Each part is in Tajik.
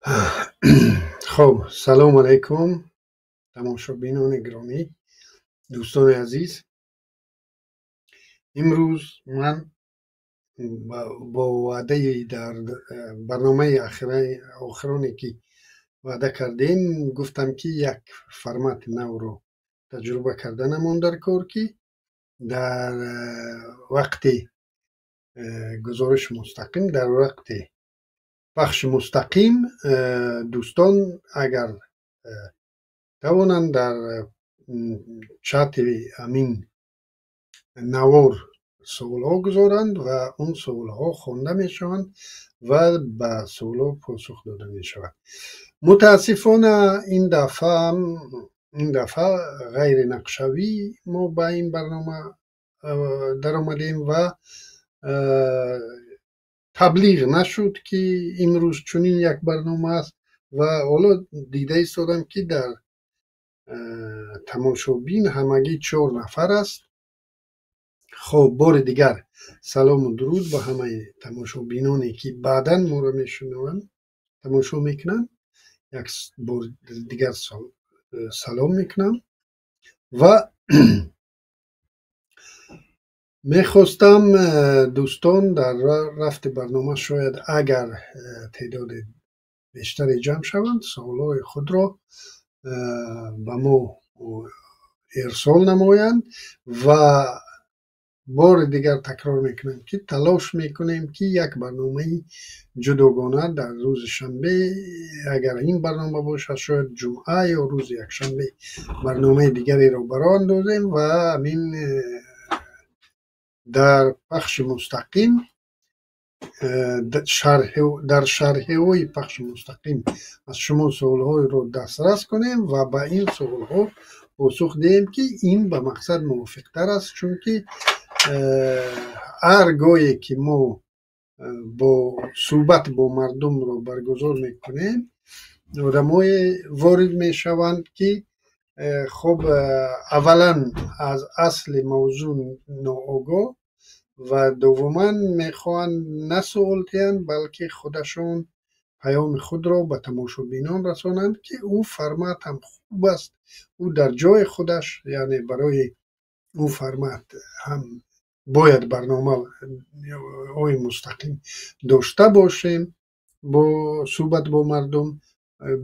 Хоб, салому алайкум, тамошобинони гиромӣ, дӯстони азиз. Имрӯз ман бо ваъдаи дар барномаи охироне ки ваъда кардем, гуфтам ки як формати навро таҷриба карданамон дар кор, ки дар вақти гузориши мустақим, дар вақти пахши мустақим дӯстон агар тавонанд дар чати ҳамин навор суолҳо гузоранд ва он суолҳо хонда мешаванд ва ба суолҳо посух дода мешавад. Мутаассифона, ин дафъа ғайринақшавӣ мо ба ин барнома даромадем ва таблиғ нашуд, ки имрӯз чунин як барнома аст. Ва ҳоло дида истодам, ки дар тамошобин ҳамагӣ чор нафар аст. Хоб, бори дигар салому дуруд ба ҳамаи тамошобиноне, ки баъдан моро мешунаванд, тамошо мекунанд. Як бор дигар салом мекунам ва мехостам, дӯстон, дар рафти барнома шояд агар теъдоди бештаре ҷамъ шаванд, суолҳои худро ба мо ирсол намоянд. Ва бори дигар такрор мекунам, ки талош мекунем, ки як барномаи ҷудогона дар рӯзи шанбе, агар ин барнома бошад, шояд ҷумъа ё рӯзи якшанбе барномаи дигареро ба роҳ андозем ва ҳамин дар пахши мустақим, дар шарҳиҳои пахши мустақим аз шумо суолҳоеро дастрас кунем ва ба ин суолҳо посух диҳем, ки ин ба мақсад мувофиқтар аст, чунки ҳар гоҳе ки мо бо суҳбат бо мардумро баргузор мекунем, одамое ворид мешаванд, ки хуб, аввалан аз асли мавзӯъ ноогоҳ ва дуввуман мехоҳанд на суол диҳанд, балки худашон паёми худро ба тамошобинон расонанд, ки ӯ формат ҳам хуб аст, ӯ дар ҷои худаш, яъне барои ӯ формат ҳам бояд барномаҳои мустақим дошта бошем бо суҳбат бо мардум.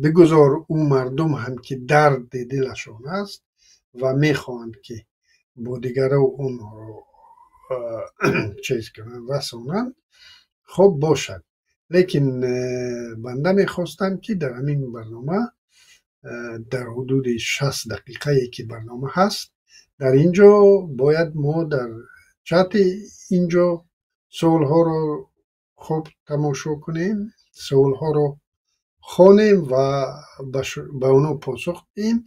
Бигузор ӯ мардум ҳам, ки дарди дилашон аст ва мехоҳанд, ки бо дигарон онро чиз кунанд, расонанд, хуб бошад. Лекин банда мехостам, ки дар ҳамин барнома дар ҳудуди 60 дақиқае ки барнома ҳаст, дар ин ҷо бояд мо дар чати ин ҷо суолҳоро хуб тамошо кунем, суолҳоро хонем ва ба онҳо посух диҳем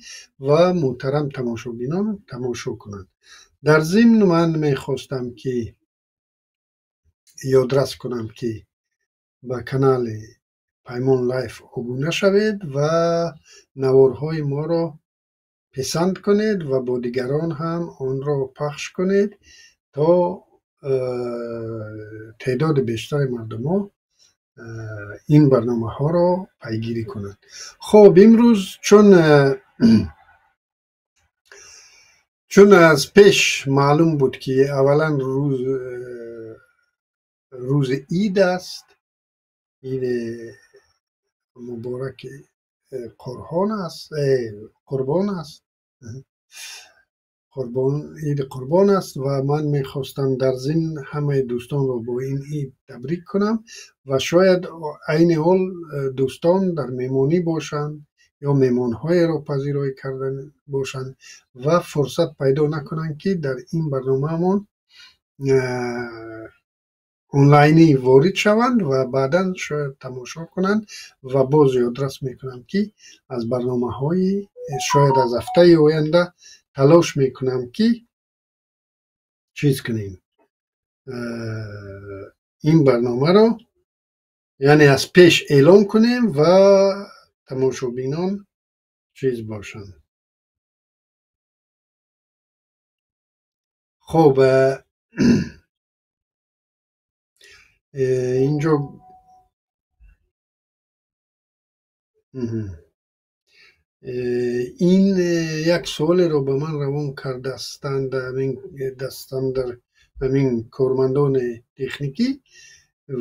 ва муҳтарам тамошобинон тамошо кунанд. Дар зимн ман мехостам, ки ёдрас кунам, ки ба канали Паймон Лайф обуна шавед ва наворҳои моро писанд кунед ва бо дигарон ҳам онро пахш кунед, то теъдоди бештари мардумҳо ин барномаҳоро пайгирӣ кунанд. Хуб, имрӯз чун аз пеш маълум буд, ки аввалан рӯзи ид аст, иди мубораки қуръон аст, қурбон аст, иди қурбон аст ва ман мехостам дар зимн ҳамаи дӯстонро бо ин ид табрик кунам. Ва шояд айни ҳол дӯстон дар меҳмонӣ бошанд ё меҳмонҳоеро пазироӣ карда бошанд ва фурсат пайдо накунанд, ки дар ин барномаамон онлайнӣ ворид шаванд ва баъдан шояд тамошо кунанд. Ва боз ёдрас мекунам, ки аз барномаҳои шояд аз ҳафтаи оянда талош мекунам, ки чиз кунем, ин барномаро, яъне аз пеш эълон кунем ва тамошобинон чиз бошанд. Хуб, инҷо Ин як суолеро ба ман равон кардастанд дар ҳамин кормандони техникӣ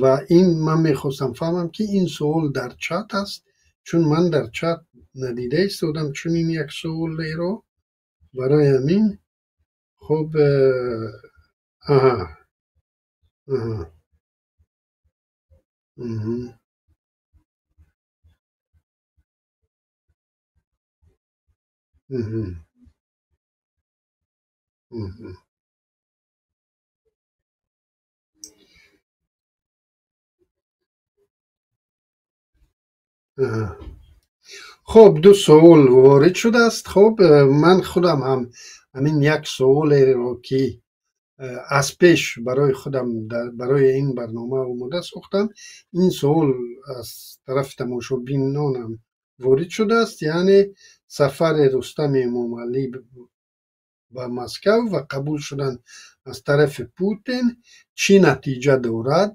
ва ин ман мехостам фаҳмам, ки ин суол дар чат аст, чун ман дар чат надида истодам чунин як суолеро. Барои ҳамин хуб, аҳа, аҳа, хуб, ду суол ворид шудааст. Хуб, ман худам ҳам ҳамин як суолеро, ки аз пеш барои худам барои ин барнома омода сохтам, ин суол аз тарафи тамошобинонам ворид шудааст, яъне сафари Рустами Эмомалӣ ба Москав ва қабул шудан аз тарафи Путин чӣ натиҷа дорад.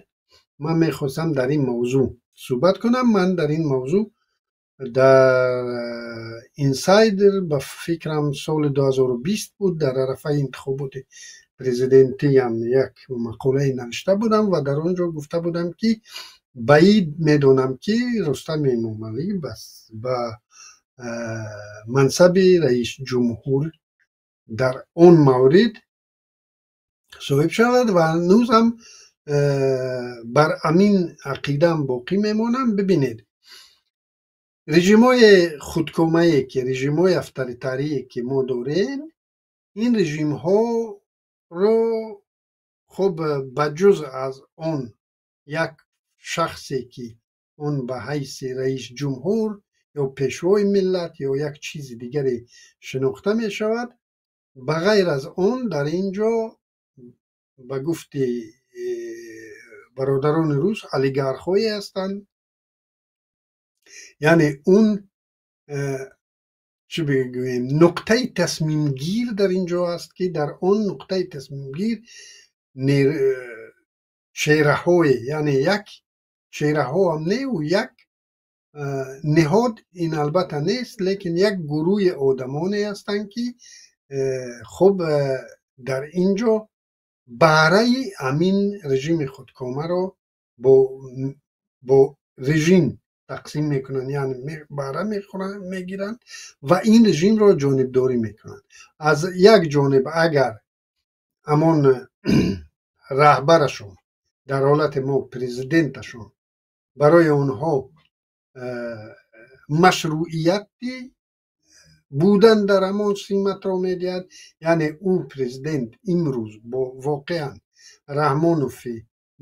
Ман мехостам дар ин мавзӯъ суҳбат кунам. Ман дар ин мавзӯъ дар Инсайдер, ба фикрам, соли 2020 буд, дар арафаи интихоботи президентиам як мақолае навишта будам ва дар он ҷо гуфта будам, ки баид медонам, ки Рустами Эмомалӣ ба мансаби раисҷумҳур дар он маврид соҳиб шавад ва ҳанӯзам бар ҳамин ақидаам боқӣ мемонам. Бибинед, режимҳои худкомае, ки режимҳои авторитарие, ки мо дорем, ин режимҳоро хуб, ба ҷуз аз он як шахсе, ки он ба ҳайси раисҷумҳур ё пешвои миллат ё як чизи дигаре шинохта мешавад, ба ғайр аз он дар ин ҷо, ба гуфти бародарони рус, олигархҳое ҳастанд, яъне он, чӣ бигӯем, нуқтаи тасмимгир дар ин ҷо аст, ки дар он нуқтаи тасмимгир чеҳраҳое, яъне як чеҳраҳоам не, як ниҳод ин албатта нест, лекин як гурӯҳи одамоне ҳастанд, ки хуб, дар ин ҷо баҳраи ҳамин режими худкомаро бо режим тақсим мекунанд, яъне баҳра мегиранд ва ин режимро ҷонибдорӣ мекунанд. Аз як ҷониб, агар ҳамон раҳбарашон, дар ҳолати мо президенташон, барои онҳо машрӯияти будан дар ҳамон симатро медиҳад, яъне ӯ президент имрӯз бо воқеан Раҳмонови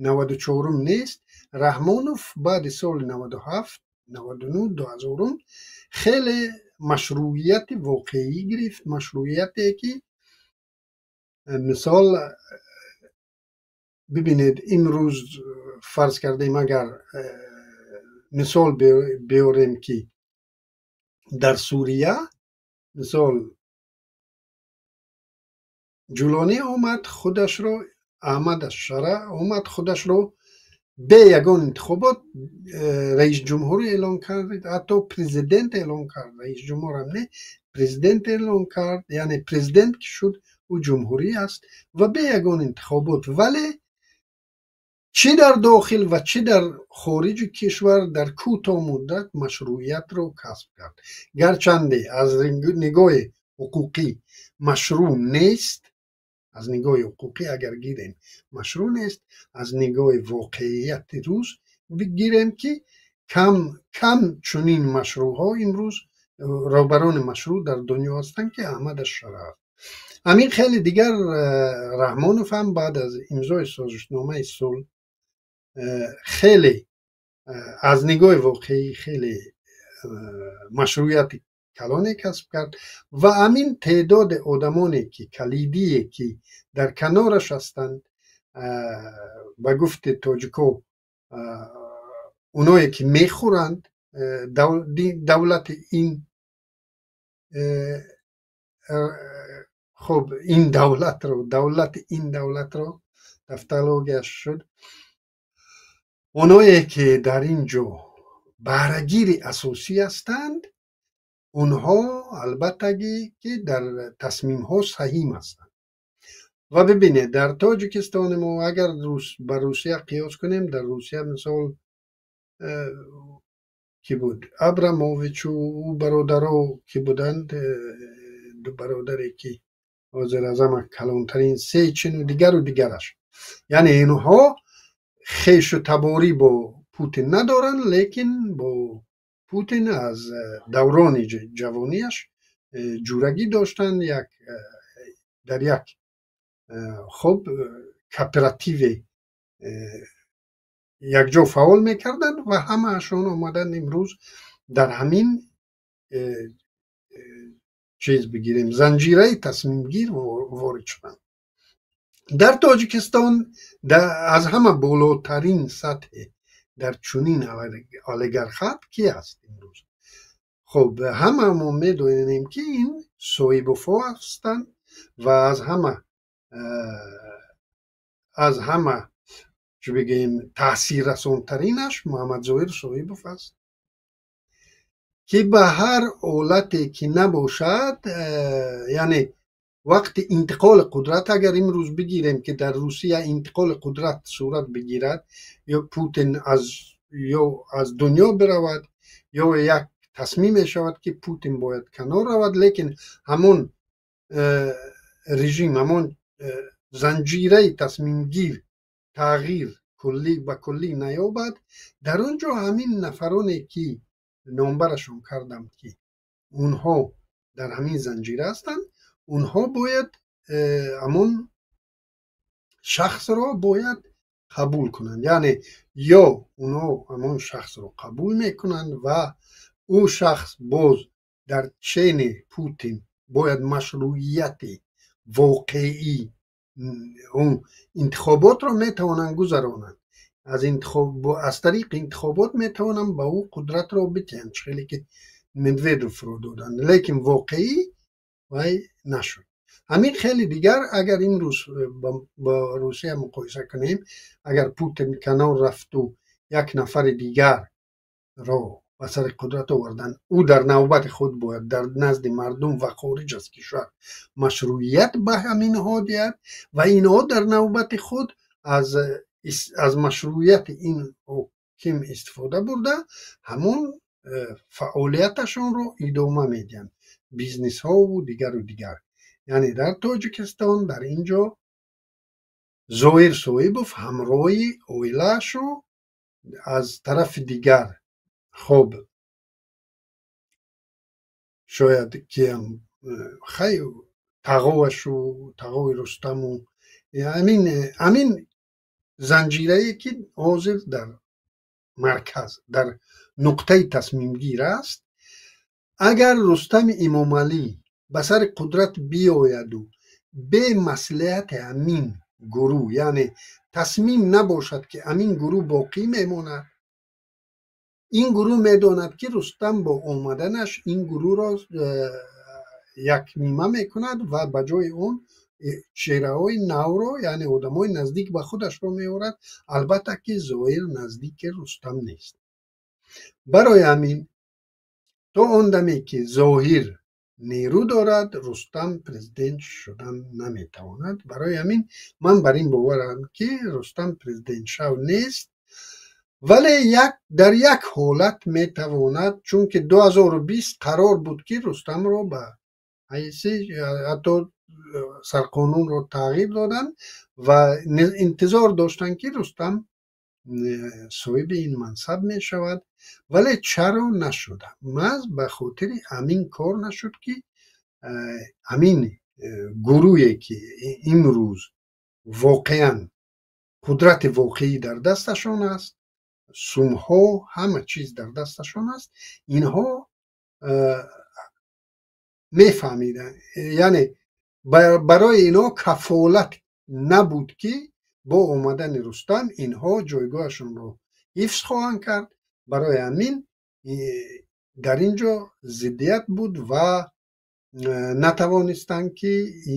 94-ум нест. Раҳмонов баъди соли 97, 99, 2000 хеле машрӯияти воқеӣ гирифт, машрӯияте, ки мисол бибинед, имрӯз фарз кардем, агар мисол биёрем, ки дар Сурия мисол Ҷулонӣ омад, худашро, Аҳмад Ашшара омад, худашро бе ягон интихобот раисҷумҳур эълон кард, ҳатто президент эълон кард, раисҷумҳурам не, президент эълон кард, яъне президент ки шуд, ӯ ҷумҳурӣ аст ва бе ягон интихобот, вале чӣ дар дохил ва чӣ дар хориҷи кишвар дар кӯтоҳ муддат машрӯиятро касб кард. Гарчанде аз нигоҳи ҳуқуқӣ машрӯъ нест, аз нигоҳи ҳуқуқӣ агар гирем, машрӯъ нест, аз нигоҳи воқеияти рӯз бигирем, ки кам кам чунин машрӯъҳо имрӯз, роҳбарони машрӯъ дар дунё ҳастанд, ки Аҳмад Ашшара аст. Ҳамин хеле дигар Раҳмонов ҳам баъд аз имзои созишномаи сулҳ хеле аз нигоҳи воқеӣ хеле машрӯияти калоне касб кард ва ҳамин теъдоди одамоне, ки калидие, ки дар канораш ҳастанд, ба гуфти тоҷико, оное ки мехӯранд давлати ин, хуб, ин давлатро, давлати ин давлатро, тавтологияш шуд, оное ки дар ин ҷо Баҳрагири асосӣ ҳастанд, онҳо албатта ки дар тасмимҳо саҳим ҳастанд. Ва бибинед, дар Тоҷикистони мо агар ба Русия қиёс кунем, дар Русия мисол ки буд, Абрамовичу ӯ бародаро ки буданд, ду бародаре ки ҳозир аз ҳама калонтарин, Сечину дигару дигараш, яъне инҳо хешу таборӣ бо Путин надоранд, лекин бо Путин аз даврони ҷавониаш ҷурагӣ доштанд, як дар як хуб кооперативе якҷо фаъол мекарданд ва ҳамаашон омаданд имрӯз дар ҳамин чиз бигирем, занҷираи тасмимгир ворид шуданд. Дар Тоҷикистон аз ҳама болотарин сатҳе дар чунин олигархат ки аст имрӯз? Хуб, ҳама мо медонем, ки ин Соҳибовҳо ҳастанд ва аз ҳама чӣ бигӯем, таъсиррасонтаринаш Муҳаммадзоҳир Соҳибов аст, ки ба ҳар ҳолате ки набошад, яъне вақти интиқоли қудрат, агар имрӯз бигирем, ки дар Русия интиқоли қудрат сурат бигирад, ё Путин аз ё аз дунё биравад, ё як тасмим мешавад, ки Путин бояд канор равад, лекин ҳамон режим, ҳамон занҷираи тасмимгир тағйир куллӣ ба куллӣ наёбад, дар он ҷо ҳамин нафароне ки номбарашон кардам, ки онҳо дар ҳамин занҷира ҳастанд, онҳо бояд ҳамон шахсро бояд қабул кунанд. Яъне ё онҳо ҳамон шахсро қабул мекунанд ва ӯ шахс боз дар чени Путин бояд машрӯияти воқеӣ, он интихоботро метавонанд гузаронанд, аз тариқи интихобот метавонанд ба ӯ қудратро бидиҳанд, чӣ хеле ки Медведовро доданд, лекин воқеӣ вай нашуд. Ҳамин хеле дигар, агар имрӯз ба Русия муқоиса кунем, агар Путин канор рафту як нафари дигарро ба сари қудрат оварданд, ӯ дар навбати худ бояд дар назди мардум ва хориҷ аз кишвар машрӯият ба ҳаминҳо диҳад ва инҳо дар навбати худ аз машрӯияти ин ҳоким истифода бурда, ҳамон фаъолияташонро идома медиҳанд, бизнесҳову дигару дигар. Яъне дар Тоҷикистон дар ин ҷо Зоҳир Соҳибов ҳамроҳи оилаашо, аз тарафи дигар хоб шояд киам хай, тағоашу тағои Рустаму, ҳамин занҷирае ки ҳозир дар марказ, дар нуқтаи тасмимгир аст, агар Рустами Эмомалӣ ба сари қудрат биёяду бемаслиҳати ҳамин гурӯҳ, яъне тасмим набошад, ки ҳамин гурӯҳ боқӣ мемонад, ин гурӯҳ медонад, ки Рустам бо омаданаш ин гурӯҳро якнима мекунад ва ба ҷои он чеҳраҳои навро, яъне одамои наздик ба худашро меорад. Албатта ки Зоҳир наздики Рустам нест. Барои ҳамин то он даме ки Зоҳир нерӯ дорад, Рустам президент шудан наметавонад. Барои ҳамин ман бар ин боварам, ки Рустам президентшав нест, вале як дар як ҳолат метавонад, чунки 2020 қарор буд, ки Рустамро ба ҳайси, ҳатто сарқонунро тағйир доданд ва интизор доштанд, ки Рустам соҳиби ин мансаб мешавад. Вале чаро нашуд? Маҳз ба хотири ҳамин кор нашуд, ки ҳамин гурӯҳе ки имрӯз воқеан қудрати воқеӣ дар дасташон аст, сумҳо, ҳама чиз дар дасташон аст, инҳо мефаҳмиданд, яъне барои инҳо кафолат набуд, ки бо омадани Рустам инҳо ҷойгоҳашонро ҳифз хоҳанд кард. Барои ҳамин дар ин ҷо зиддият буд ва натавонистанд, ки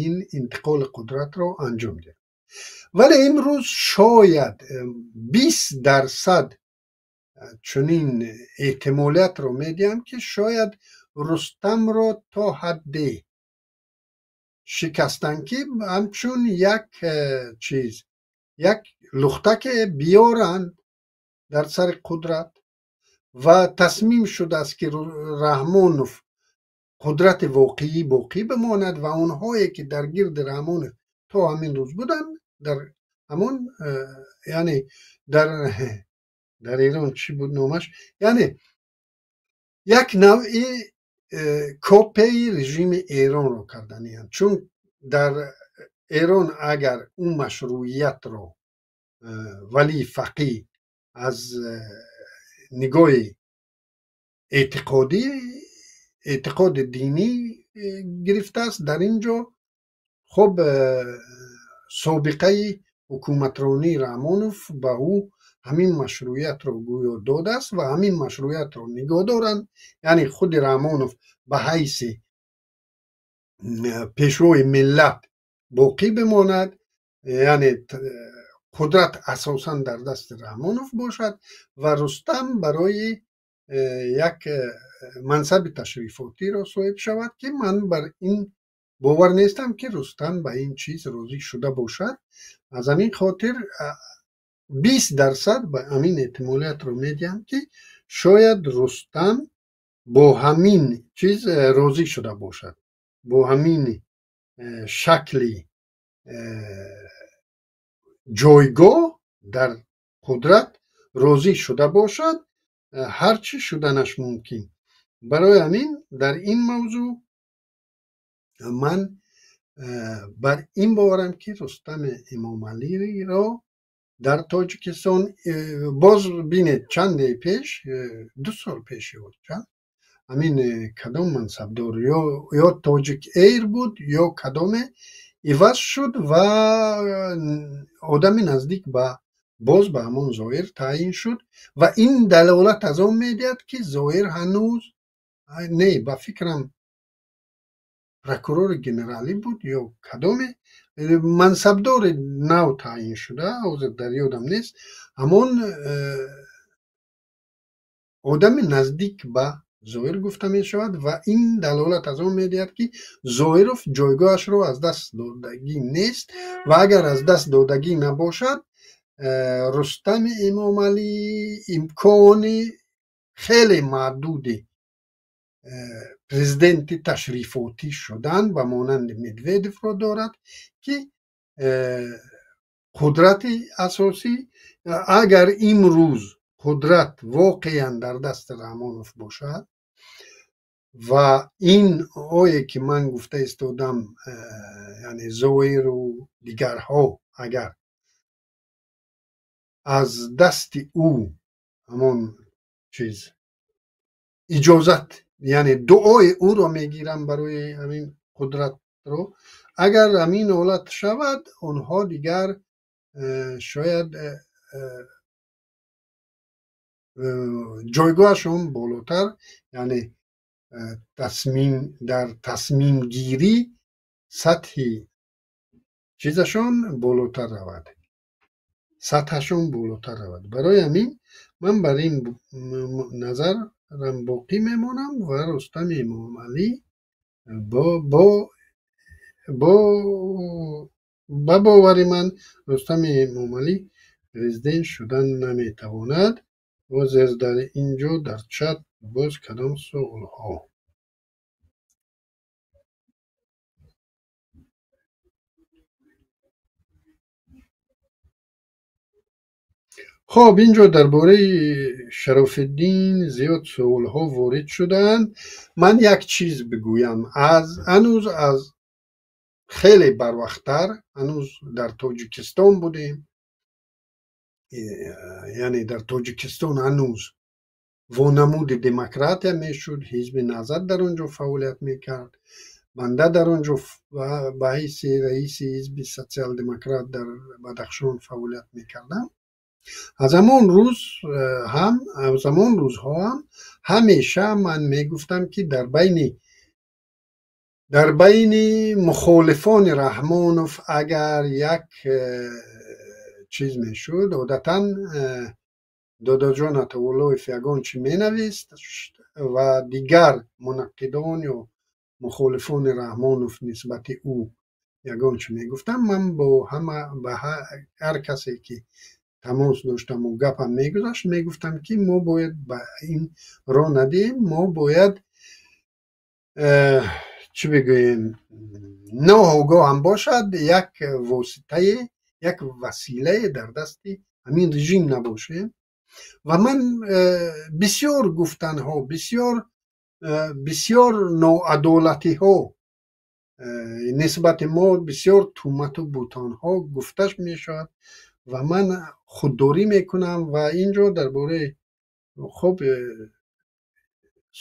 ин интиқоли қудратро анҷом диҳанд. Вале имрӯз шояд 20% чунин эҳтимолиятро медиҳам, ки шояд Рустамро то ҳадде шикастанд, ки ҳамчун як чиз, як лухтаке биёранд дар сари қудрат ва тасмим шудааст, ки Раҳмонов қудрати воқеӣ боқӣ бимонад ва онҳое ки дар гирди Раҳмонов то ҳамин рӯз буданд, дар ҳамон, яъне дар Эрон чӣ буд номаш, яъне як навъи копияи режими Эронро карданианд, чун дар Эрон агар ӯ машрӯиятро валии фақиҳ аз нигоҳи эътиқодӣ, эътиқоди динӣ гирифтааст, дар ин ҷо хуб собиқаи ҳукуматронии Раҳмонов ба ӯ ҳамин машрӯиятро гӯё додааст ва ҳамин машрӯиятро нигоҳ доранд. Яъне худи Раҳмонов ба ҳайси пешвои миллат боқӣ бимонад, яъне қудрат асосан дар дасти Раҳмонов бошад ва Рустам барои як мансаби ташрифотиро соҳиб шавад, ки ман бар ин бовар нестам, ки Рустам ба ин чиз розӣ шуда бошад. Аз ҳамин хотир 20% ба ҳамин эҳтимолиятро медиҳам, ки шояд Рустам бо ҳамин чиз розӣ шуда бошад, бо ҳамин шакли ҷойгоҳ дар қудрат розӣ шуда бошад, ҳар чӣ шуданаш мумкин. Барои ҳамин дар ин мавзӯъ ман бар ин боварам, ки Рустами Эмомалиро дар Тоҷикистон боз бинед, чанде пеш, 2 сол пеш ё чанд, ҳамин кадом мансабдор ё Тоҷик Эйр буд ё кадоме иваз шуд ва одами наздик ба боз ба ҳамон Зоҳир таъйин шуд ва ин далолат аз он медиҳад, ки Зоҳир ҳанӯз не, ба фикрам, прокурори генералӣ буд ё кадоме мансабдори нав таъйин шуда, ҳозир дар ёдам нест, ҳамон одами наздик ба Зоҳир гуфта мешавад ва ин далолат аз он медиҳад, ки Зоҳиров ҷойгоҳашро аз даст додагӣ нест ва агар аз даст додагӣ набошад, Рустами Эмомалӣ имкони хеле маҳдуди президенти ташрифотӣ шудан ба монанди Медведевро дорад, ки қудрати асосӣ, агар имрӯз қудрат воқеан дар дасти Раҳмонов бошад ва ин ое ки ман гуфта истодам, яъне Зоҳиру дигарҳо, агар аз дасти ӯ ҳамон чиз иҷозат, яъне дуои ӯро мегирам барои ҳамин қудратро, агар ҳамин ҳолат шавад, онҳо дигар шояд ҷойгоҳашон болотар, яъне тасмим дар тасмимгирӣ сатҳи чизашон болотар равад, сатҳашон болотар равад. Барои ҳамин ман бар ин назарам боқӣ мемонам ва Рустами Эмомалӣ бо ба бовари ман Рустами Эмомалӣ президент шудан наметавонад. Ҳозир дар ин ҷо дар чат боз кадом суолҳо? Хоб, ин ҷо дар бораи Шарофиддин зиёд суолҳо ворид шудаанд. Ман як чиз бигӯям: аз ҳанӯз аз хеле барвақттар, ҳанӯз дар Тоҷикистон будем, яъне дар Тоҷикистон ҳанӯз вонамуди демократия мешуд, Ҳизби Наҳзат дар он ҷо фаъолият мекард, банда дар он ҷо ба ҳайси раиси Ҳизби Социал-демократ дар Бадахшон фаъолият мекардам. Аз ҳамон рӯз ҳам, аз ҳамон рӯзҳо ҳам ҳамеша ман мегуфтам, ки дар байни мухолифони Раҳмонов агар як чиз мешуд, одатан Додоҷон Атовуллоев ягон чӣ менавист ва дигар мунаққидон ё мухолифони Раҳмонов нисбати ӯ ягон чӣ мегуфтам, ман бо ҳама, ба ҳар касе ки тамос доштаму гапам мегузашт, мегуфтам, ки мо бояд ба ин роҳ надиҳем, мо бояд, чӣ бигӯем, ноогоҳ ҳам бошад, як воситае, як василае дар дасти ҳамин режим набошем. Ва ман бисёр гуфтанҳо, бисёр бисёр ноадолатиҳо нисбати мо, бисёр тӯҳмату бутонҳо гуфта мешавад ва ман худдорӣ мекунам. Ва инҷо дар бораи, хуб,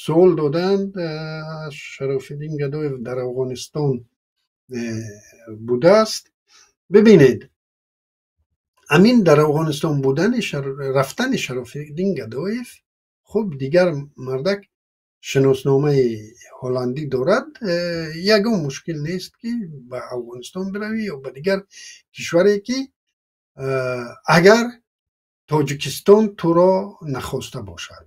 суол доданд, Шарофиддин Гадоев дар Афғонистон будааст. Бибинед, ҳамин дар Афғонистон будани, рафтани Шарофиддин Гадоев, хуб, дигар мардак шиносномаи ҳолландӣ дорад, ягон мушкил нест, ки ба Афғонистон биравӣ ё ба дигар кишваре, ки агар Тоҷикистон туро нахоста бошад.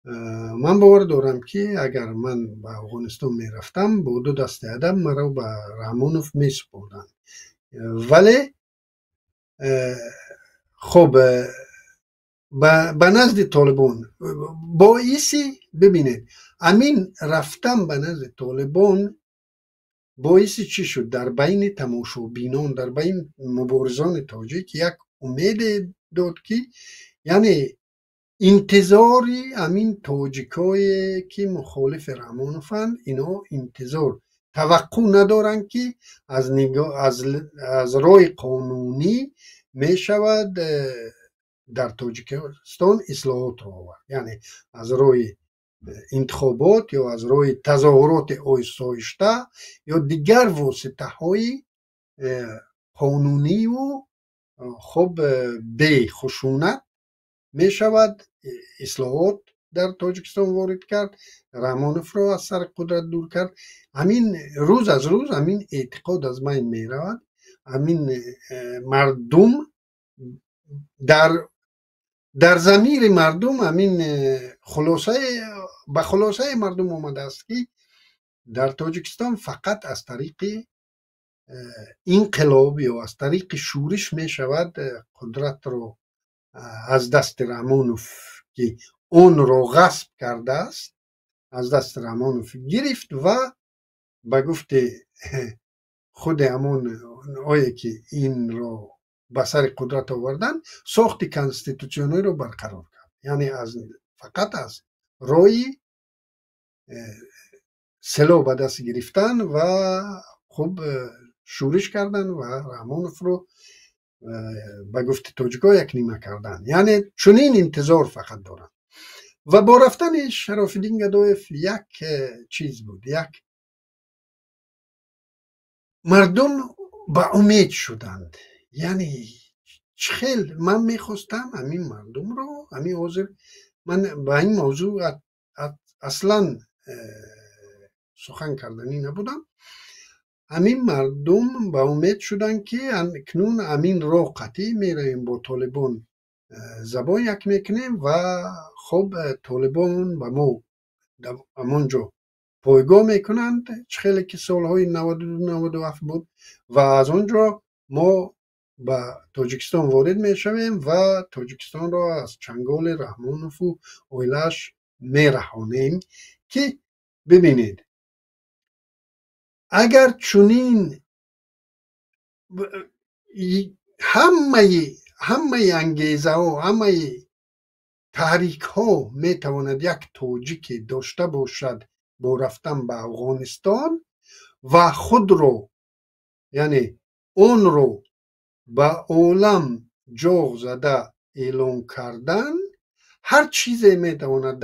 Ман бовар дорам, ки агар ман ба Афғонистон мерафтам, бо ду дасти адаб маро ба Раҳмонов месупурданд. Вале хуб, ба назди Толибон боиси, бибинед, ҳамин рафтан ба назди Толибон боиси чӣ шуд? Дар байни тамошобинон, дар байни муборизони тоҷик як умеде дод, ки яъне интизори ҳамин тоҷикое, ки мухолифи Раҳмонованд, ино интизор, таваққӯъ надоранд, ки аз роҳи қонунӣ мешавад дар Тоҷикистон ислоҳотро овард, яъне аз роҳи интихобот ё аз роҳи тазоҳуроти осоишта ё дигар воситаҳои қонуниву, хуб, бехушунат мешавад ислоҳот дар Тоҷикистон ворид кард, Раҳмоновро аз сари қудрат дур кард. Ҳамин рӯз аз рӯз ҳамин эътиқод аз байн меравад. Ҳамин мардум, дар замири мардум ҳамин хулосае, ба хулосаи мардум омадааст, ки дар Тоҷикистон фақат аз тариқи инқилоб ё аз тариқи шӯриш мешавад қудратро аз дасти Раҳмонов, ки онро ғасб кардааст, аз дасти Раҳмонов гирифт ва ба гуфти худи ҳамон ое, ки инро ба сари қудрат овардан, сохти конститутсиониро барқарор кард, яъне аз фақат аз роҳи силоҳ ба даст гирифтан ва, хуб, шӯриш кардан ва Раҳмоновро, ба гуфти тоҷико, якнима кардан. Яъне чунин интизор фақат доранд. Ва бо рафтани Шарофиддин Гадоев як чиз буд, як мардум ба умед шуданд. Яъне хел ман мехостам ҳамин мардумро, ҳамин ҳозир ман ба ин мавзӯъ аслан сухан карданӣ набудам. Ҳамин мардум ба умед шуданд, ки акнун ҳамин роҳ қатъӣ меравем, бо Толибон забон як мекунем ва, хуб, Толибон ба мо ҳамон ҷо пойгоҳ мекунанд, чӣ хеле ки солҳои 92, 97 буд, ва аз он ҷо мо ба Тоҷикистон ворид мешавем ва Тоҷикистонро аз чанголи Раҳмонову оилааш мераҳонем. Ки бибинед, агар чунин ҳамаи ангезаҳо, ҳамаи таҳрикҳо метавонад як тоҷике дошта бошад бо рафтан ба Афғонистон ва худро, яъне онро ба олам ҷоғ зада эълон кардан, ҳар чизе метавонад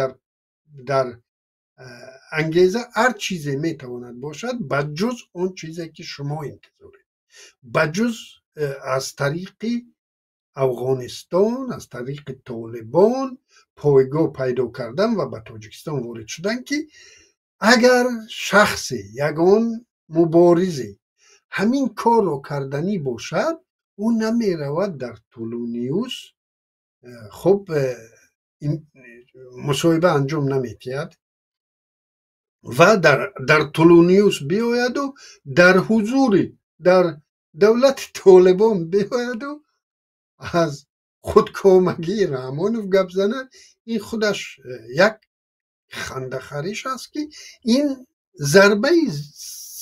дар ангеза, ҳар чизе метавонад бошад, ба ҷуз он чизе, ки шумо интизоред, ба ҷуз аз тариқи Афғонистон, аз тариқи Толибон пойгоҳ пайдо кардан ва ба Тоҷикистон ворид шудан. Ки агар шахсе, ягон муборизе ҳамин корро карданӣ бошад, ӯ намеравад дар Тулу Ньюс. Хуб, мусоҳиба анҷом наметиҳад ва дар Тулу Ньюс биёяду дар ҳузури дар давлати Толибон биёяду аз худкомагии Раҳмонов гап занад, ин худаш як хандахариш аст, ки ин зарбаи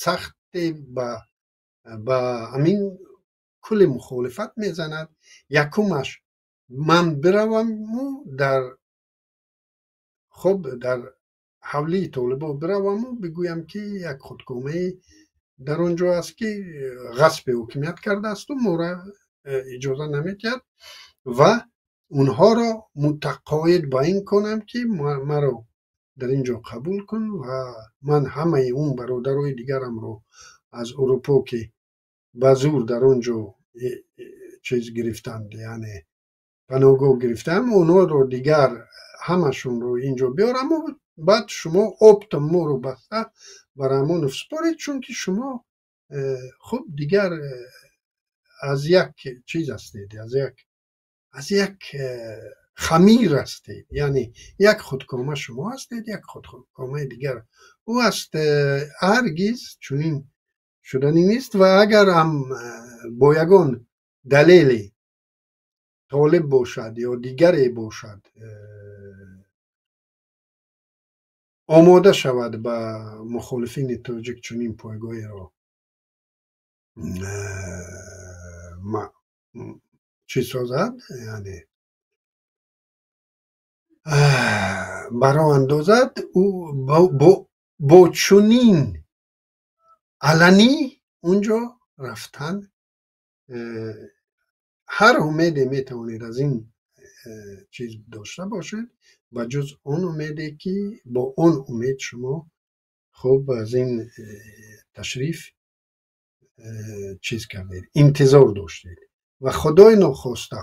сахте ба ҳамин кулли мухолифат мезанад. Якумаш, ман бираваму дар, хуб, дар ҳавлии толибо бираваму бигӯям, ки як худкомае дар он ҷо аст, ки ғасби ҳокимият кардаасту моро иҷоза наметиҳад, ва онҳоро мутақоид ба ин кунам, ки маро дар ин ҷо қабул кун ва ман ҳамаи он бародарои дигарамро аз Урупо, ки ба зур дар он ҷо чиз гирифтанд, яъне паноҳгоҳ гирифтаам, онҳоро дигар ҳамашонро инҷо биёраму баъд шумо оптом моро баста ба Раҳмонов супоред, чунки шумо, хуб, дигар аз як чиз ҳастед, аз як хамир ҳастед, яъне як худкома шумо ҳастед, як худкомаи дигар ӯ аст. Ҳаргиз чунин шуданӣ нест. Ва агар ҳам бо ягон далеле толиб бошад ё дигаре бошад, омода шавад ба мухолифини тоҷик чунин пойгоҳеро чӣ созад, яъне баро андозад, ӯ бо чунин аланӣ унҷо рафтан, ҳар умеде метавонед аз ин чиз дошта бошед, ба ҷуз он умеде, ки бо он умед шумо, хуб, аз ин ташриф чиз кардед, интизор доштед. Ва худои нохоста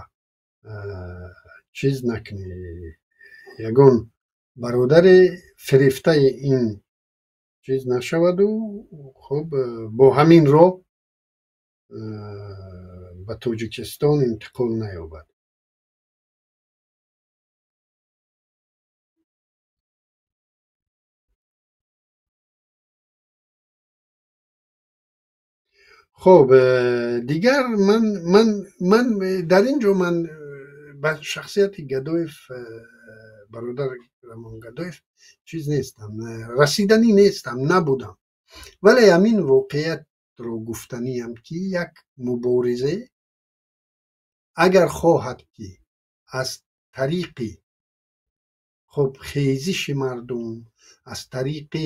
чиз накунед, ягон бародари фирефтаи ин чиз нашаваду, хуб, бо ҳамин роҳ ба Тоҷикистон интиқол наёбад. Хуб, дигар ман дар ин ҷо ман ба шахсияти Гадоев, бародар Рамон Гадоев, чиз нестам, расиданӣ нестам, набудам, вале ҳамин воқеиятро гуфтаниам, ки як мубориза агар хоҳад, ки аз тариқи, хуб, хезиши мардум, аз тариқи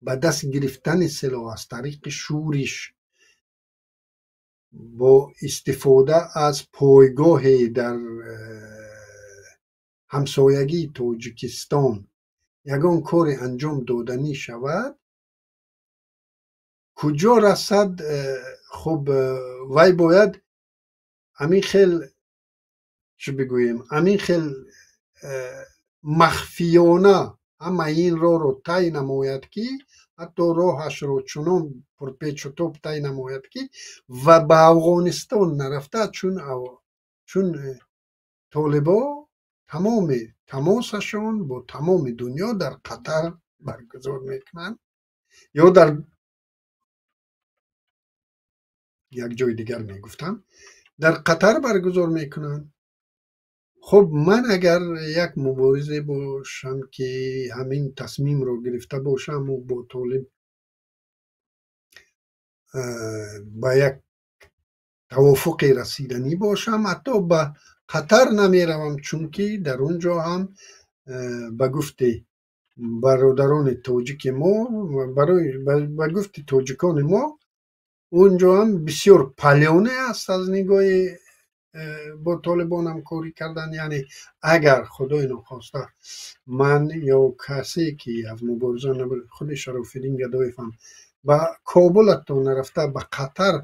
ба даст гирифтани силоҳ, аз тариқи шӯриш бо истифода аз пойгоҳе дар ҳамсоягии Тоҷикистон ягон коре анҷом доданӣ шавад, куҷо расад, хуб, вай бояд ҳамин хел, чӣ бигӯем, ҳамин хел махфиёна ҳамаи ин роҳро тай намояд, ки ҳатто роҳашро чунон пурпечутоб тай намояд, ки ва ба Афғонистон нарафта, чун толибо тамоми тамосашон бо тамоми дунё дар Қатар баргузор мекунанд ё дар як ҷои дигар, мегуфтам, дар Қатар баргузор мекунанд. Хуб, ман агар як муборизе бошам, ки ҳамин тасмимро гирифта бошаму бо толиб ба як тавофуқе расиданӣ бошам, ҳатто ба Қатар намеравам, чунки дар он ҷо ҳам, ба гуфти бародарони тоҷики мо, барои ба гуфти тоҷикони мо, он ҷо ҳам бисёр палёне аст аз нигоҳи бо толибон ҳамкорӣ кардан. Яъне агар худои нохоста ман ё касе, ки аз мубориза, худи Шарофиддин Гадоев ҳам ба Кобул ҳатто нарафта, ба Қатар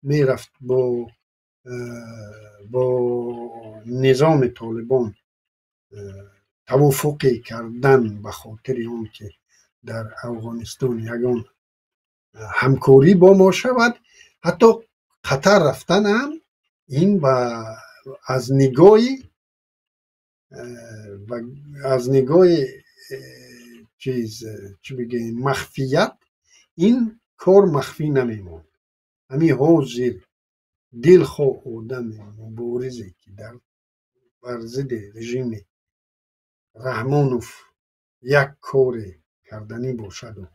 мерафт, бо низоми толибон тавофуқе кардан ба хотири он ки дар Афғонистон ягон ҳамкорӣ бо мо шавад, ҳатто Қатар рафтан ҳам ин ба аз нигоҳи و از نگاه چیز چی بگیم مخفیت این کار مخفی نمیموند. همین حاضر دلخواه آدم مبارزی که در بر ضد رژیم رحمانوف یک کار کردنی باشد و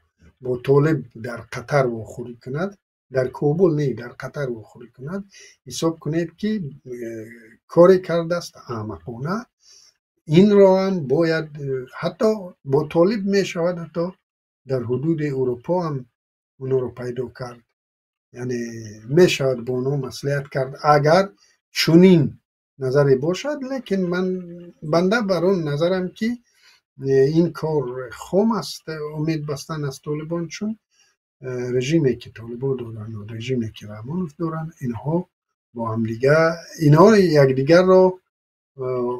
با طالب در قطر واخوری کند، در کابل نه، در قطر واخوری کند، حساب کنید که کاری کرده است احمقانه. این را هم باید حتی با طالب می شود حتی در حدود اروپا هم اونا رو پیدا کرد، یعنی می شود با اونا مصلحت کرد اگر چنین نظری باشد. لیکن من بنده بر آن نظرم که این کار خام است امید بستن از طالبان، چون رژیمی که طالبان دارن و رژیمی که رحمانوف دارن اینها با هم دیگه اینها یکدیگر را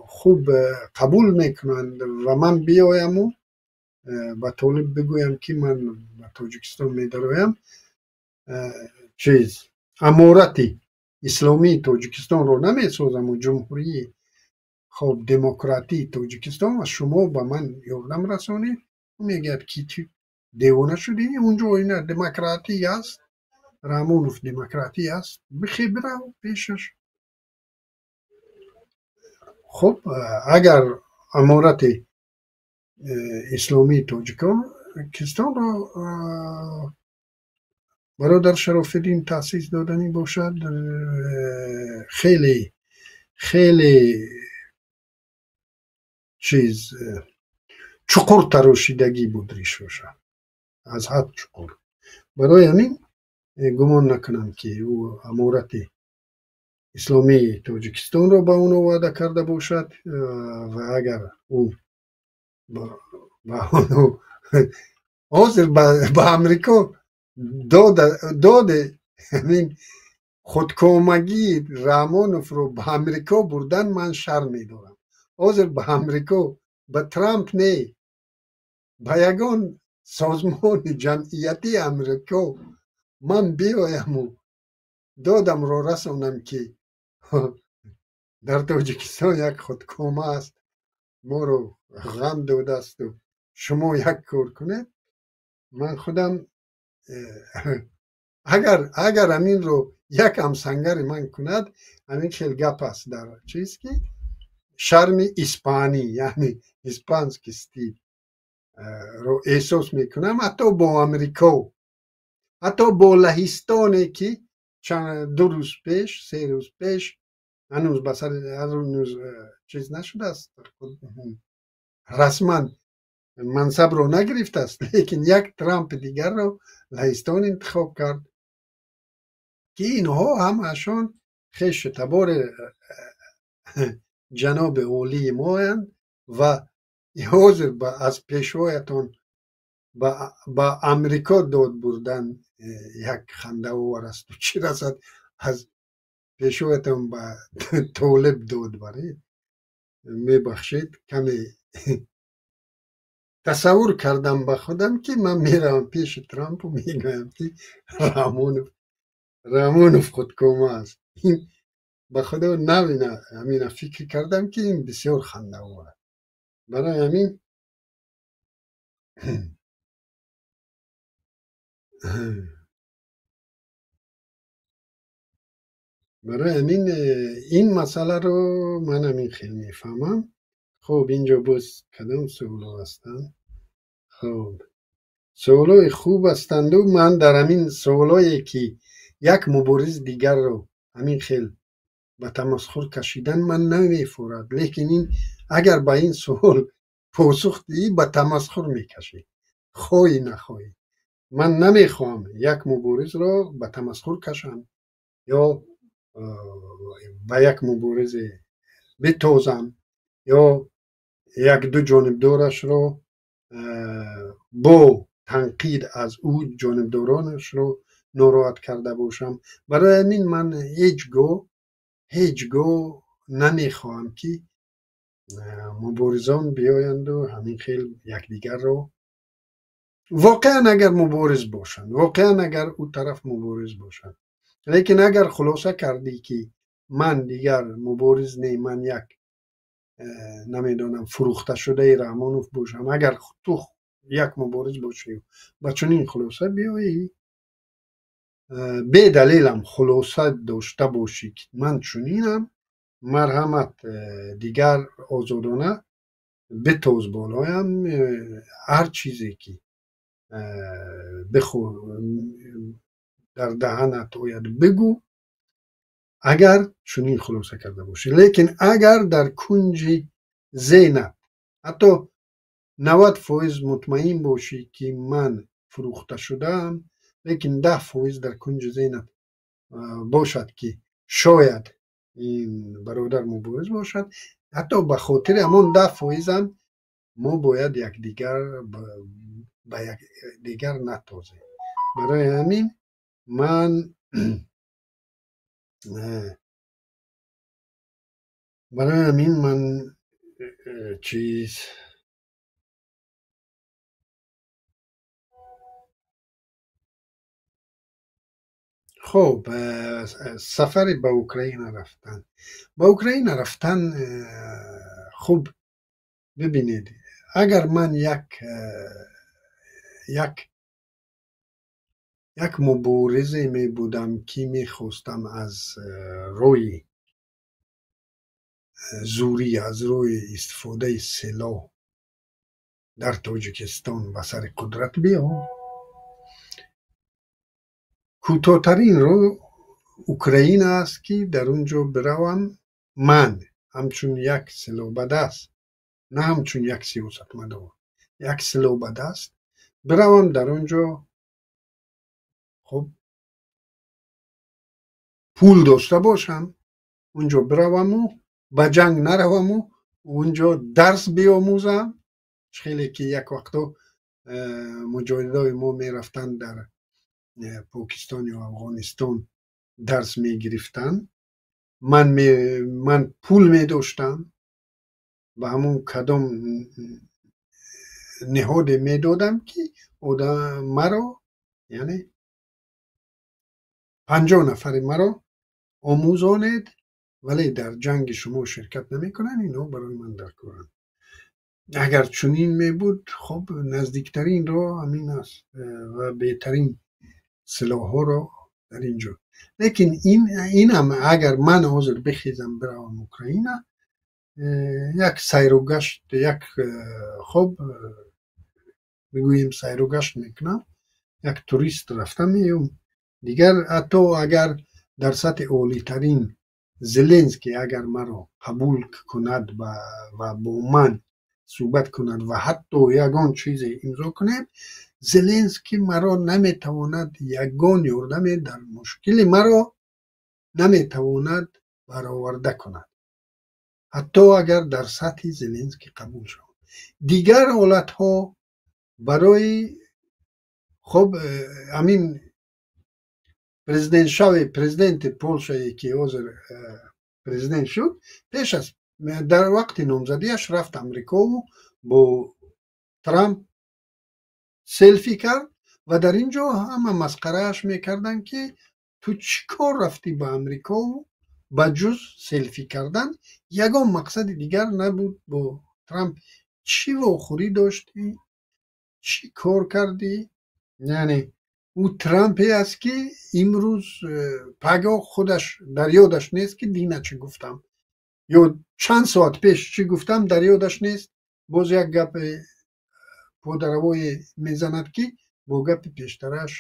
خوب قبول میکنند و من بیایم و به طالب بگویم که من به تاجیکستان میدرویم، چیز امارت اسلامی تاجیکستان رو نمیسازم و جمهوری خب دموکراتی تاجیکستان و شما به من یاردم رسانید، میگه که تو دیوانه شدی، اونجا اینا دموکراتی است، رحمانوف دموکراتی است، بخی برو پیشش. خب اگر امارت اسلامی تاجیکستان را برادر شراف‌الدین تأسیس دادنی باشد، خیلی خیلی چیز چقور تراشیدگی بود ریشش از حد چقور. برای همین گمان نکنم که او امارت اسلامی تاجیکستان را به اون وعده کرده باشد و اگر او به اونو حاضر به امریکا داده همین خودکامگی رحمانوف رو به امریکا بردن من شرم می‌دارم. حاضر به امریکا، به ترامپ نه، به یگان سازمان جمعیتی امریکا من بیایم و دادم را رسانم که در تاجیکستان یک خودکامه است، ما رو غم داده است و شما یک کار کنید. من خودم اگر همین رو یک همسنگر من کند، همین خیلی گپ است در چیز که شرم اسپانی، یعنی اسپانسکی استیل رو احساس میکنم، حتی با امریکا، حتی با لهستانی که چند 2 روز پیش 3 روز پیش هنوز به سر هنوز چیز نشده است، رسما منصب رو نگرفته است، لیکن یک ترامپ دیگر رو لهستان انتخاب کرد که اینها همشون خویش تبار جناب عالی ما هستند و حاضر از پیشوایتان به امریکا داد بردن یک خنده آور است. و چی رسد از پیشوایتان به طالب داد برید. میبخشید کمی تصور کردم به خودم که من میرم پیش ترامپ و میگویم که رحمانوف خودکامه است. این به خدا نبینه همین فکر کردم که این بسیار خنده آور است. برای همین این مسئله رو من همین خیلی میفهمم. خب اینجا باز کدام سوال‌ها هستند؟ خب سوالای خوب هستند و من در همین سوالایی که یک مبارز دیگر رو همین خیلی به تمسخر کشیدن من نمیفورد، لیکن این اگر به این سوال پاسخ دهی به تمسخر میکشی، خواهی نخواهی. من نمیخوام یک مبارز را به تمسخر کشم یا به یک مبارز بتازم یا یک دو جانبدارش را با تنقید از او جانبدارانش را ناراحت کرده باشم. برای همین من هیچگاه نمیخواهم که مبارزان بیایند و همین خیلی یکدیگر را واقعا اگر مبارز باشند، واقعا اگر او طرف مبارز باشند، لیکن اگر خلاصه کردی که من دیگر مبارز نه، من یک Намедонам, фурӯхташудаи Раҳмонов бошам, агар ту як мубориз бошӣ, ба чунин хулоса биёӣ, бедалелам хулоса дошта бошӣ, ки ман чунинам, марҳамат, дигар озодона битоз болоям, ҳар чизе ки дар даҳанат ояд бигӯ, агар чунин хулоса карда бошӣ. Лекин агар дар кунҷи зеҳнат ҳатто 90% мутмаин бошӣ, ки ман фурӯхта шудаам, лекин 10% дар кунҷи зеҳнат бошад, ки шояд ин бародар мубориз бошад, ҳатто ба хотири ҳамон 10%-ам мо бояд якдигар ба якдигар натозем. Барои ҳамин ман чиз хуб, сафари ба Украина рафтан, ба Украина рафтан, хуб, бибинед, агар ман як муборизе мебудам, ки мехостам аз рӯи зӯрӣ, аз рӯи истифодаи силоҳ дар Тоҷикистон ба сари қудрат биём, кӯтоҳтарин роҳ Украина аст, ки дар он ҷо биравам. Ман ҳамчун як силоҳбадаст, на ҳамчун як сиёсатмадор, як силоҳбадаст биравам дар он ҷо, хуб, пул дошта бошам, он ҷо бираваму ба ҷанг нараваму он ҷо дарс биомӯзам. Хеле ки як вақто муҷоҳидои мо мерафтанд, дар Покистон ё Афғонистон дарс мегирифтанд, ман пул медоштам, ба ҳамун кадом ниҳоде медодам, ки маро, яъне 50 нафари маро омӯзонед, вале дар ҷанги шумо ширкат намекунанд, инҳо барои ман даркоранд. Агар чунин мебуд, хуб, наздиктарин роҳ ҳамин аст ва беҳтарин силоҳҳоро дар ин ҷо. Лекин инам агар ман ҳозир бихезам, биравам Украина, як сайру гашт, як, хуб, бигӯем, сайру гашт мекунам, як турист рафта меём. Дигар ҳатто агар дар сатҳи олитарин Зеленский агар маро қабул кунад ва бо ман суҳбат кунад ва ҳатто ягон чизе имзо кунем, Зеленский маро наметавонад ягон ёрдаме дар мушкили маро наметавонад бароварда кунад, ҳатто агар дар сатҳи Зеленский қабул шавад. Дигар ҳолатҳо барои, хуб, ҳамин президентшави, президенти Полшае, ки ҳозир президент шуд, пеш аз, дар вақти номзадиаш рафт Амрикову бо Трамп селфи кард ва дар ин ҷо ҳама масқарааш мекарданд, ки ту чӣ кор рафтӣ ба Амрикову, ба ҷуз селфи кардан ягон мақсади дигар набуд, бо Трамп чӣ вохӯрӣ доштӣ, чӣ кор кардӣ? Яъне ӯ Трампе аст, ки имрӯз пагоҳ худаш дар ёдаш нест, ки дина чӣ гуфтам ё чанд соат пеш чӣ гуфтам, дар ёдаш нест. Боз як гапи подаравое мезанад, ки бо гапи пештараш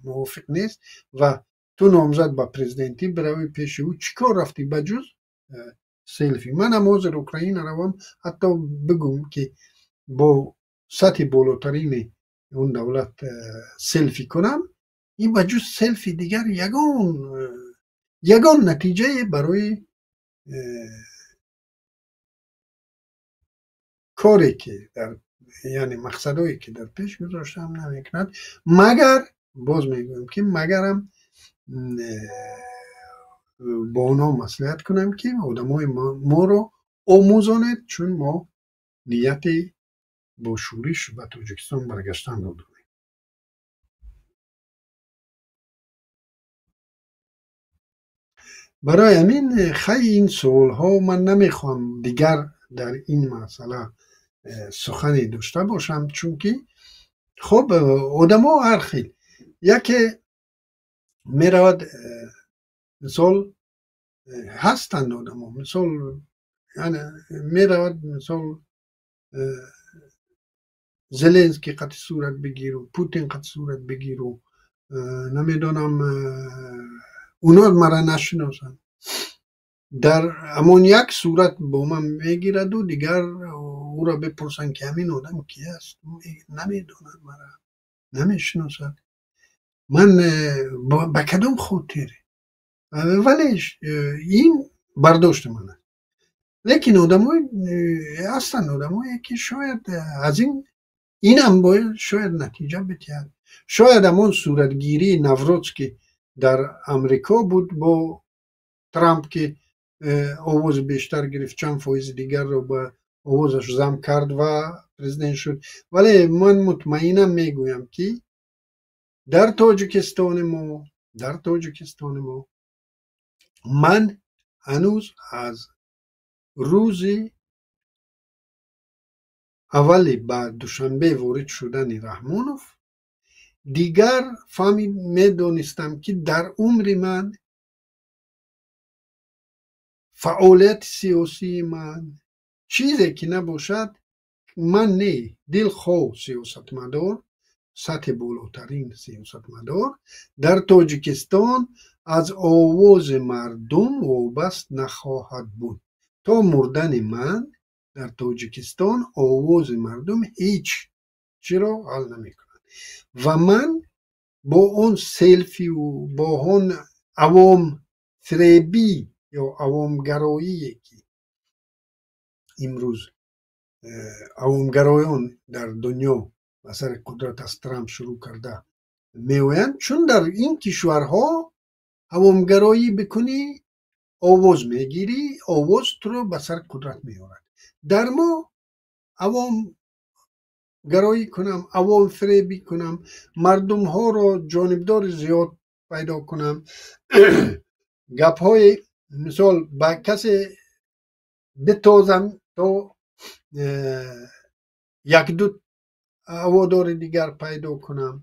мувофиқ нест. Ва ту номзад ба президентӣ, биравӣ пеши ӯ, чӣ кор рафтӣ ба ҷуз селфи? Манам ҳозир Украина равам, ҳатто бигӯм, ки бо сатҳи болотарини он давлат селфи кунам, ин ба ҷуз селфи дигар ягон натиҷае барои коре ки дар, яъне мақсадое ки дар пеш гузоштаам, намекунад. Магар, боз мегӯям, ки магарам бо онҳо маслиҳат кунам, ки одамои моро омӯзонед, чун мо нияти бо шӯриш ба Тоҷикистон баргаштанро дорем. Барои ҳамин хай ин суолҳо ман намехоҳам дигар дар ин масъала сухане дошта бошам, чунки хуб одамо ҳар хел. Яке меравад, мисол ҳастанд одамо, мисол меравад, мисол Зеленский қати сурат бигиру, Путин қати сурат бигиру, намедонам, уно мара нашиносанд, дар ҳамон як сурат бо ман мегираду дигар ӯро бипурсанд, ки ҳамин одам ки аст, намедонад, мара намешиносад. Ман ба кадом хотир? Вале ин бардошти ман аст. Лекин одамои ҳастанд, одамое ки шояд аз ин инам бояд шояд натиҷа бидиҳад. Шояд ҳамон суратгирии Навротский дар Амрико буд бо Трамп, ки овози бештар гирифт, чанд фоизи дигарро ба овозаш зам кард ва президент шуд. Вале ман мутмаинам мегӯям, ки дар Тоҷикистони мо ман ҳанӯз аз рӯзи аввали ба Душанбе ворид шудани Раҳмонов дигар фаҳми медонистам, ки дар умри ман, фаъолияти сиёсии ман чизе ки набошад, ман не, дилхоҳ сиёсатмадор, сатҳи болотарин сиёсатмадор дар Тоҷикистон аз овози мардум вобаст нахоҳад буд. То мурдани ман дар Тоҷикистон овози мардум ҳеҷ чиро ҳал намекунад. Ва ман бо он селфиву бо он авомфиребӣ ё авомгароие, ки имрӯз авомгароён дар дунё ба сари қудрат аз Трамп шурӯъ карда меоянд, чун дар ин кишварҳо авомгароӣ бикунӣ, овоз мегирӣ, овоз туро ба сари қудрат меорад. Дар мо авомгароӣ кунам, авомфиребӣ кунам, мардумҳоро ҷонибдори зиёд пайдо кунам, гапҳои мисол ба касе битозам, то якду ҳаводори дигар пайдо кунам,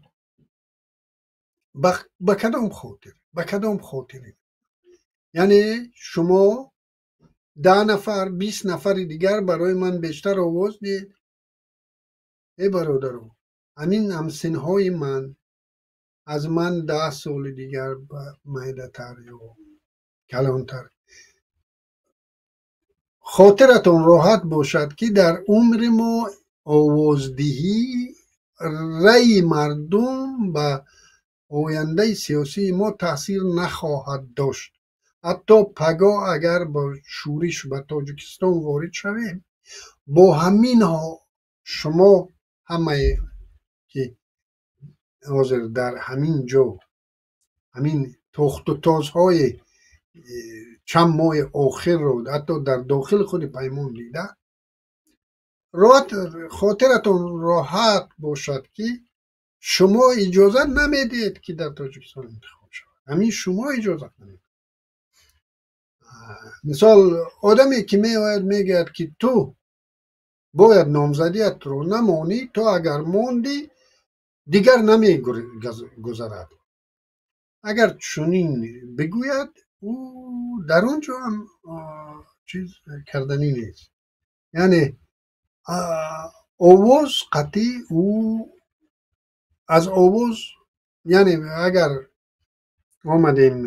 ба кадом хотир? Ба кадом хотир? Яъне шумо 10 нафар, 20 нафари дигар барои ман бештар овоз диҳед. Э бародаро, ҳамин ҳамсинҳои ман, аз ман 10 соли дигар майдатар ё калонтар, хотиратон роҳат бошад, ки дар умри мо овоздиҳӣ, раъи мардум ба ояндаи сиёсии мо таъсир нахоҳад дошт. Ҳатто пагоҳ агар бо шӯриш ба Тоҷикистон ворид шавем, бо ҳаминҳо шумо ҳамае ки ҳозир дар ҳамин ҷо ҳамин тохтутозҳои чанд моҳи охирро ҳатто дар дохили худи Паймон дида, роҳат, хотиратон роҳат бошад, ки шумо иҷозат намедиҳед, ки дар Тоҷикистон интихоб шавад. Ҳамин шумо иҷозат намедиҳед. Мисол, одаме ки меояд, мегӯяд, ки ту бояд номзадиятро намонӣ, то агар мондӣ, дигар намегузарад. Агар чунин бигӯяд, ӯ дар он ҷо ҳам чиз карданӣ нест. Яъне овоз қатъӣ ӯ аз овоз, яъне агар омадем,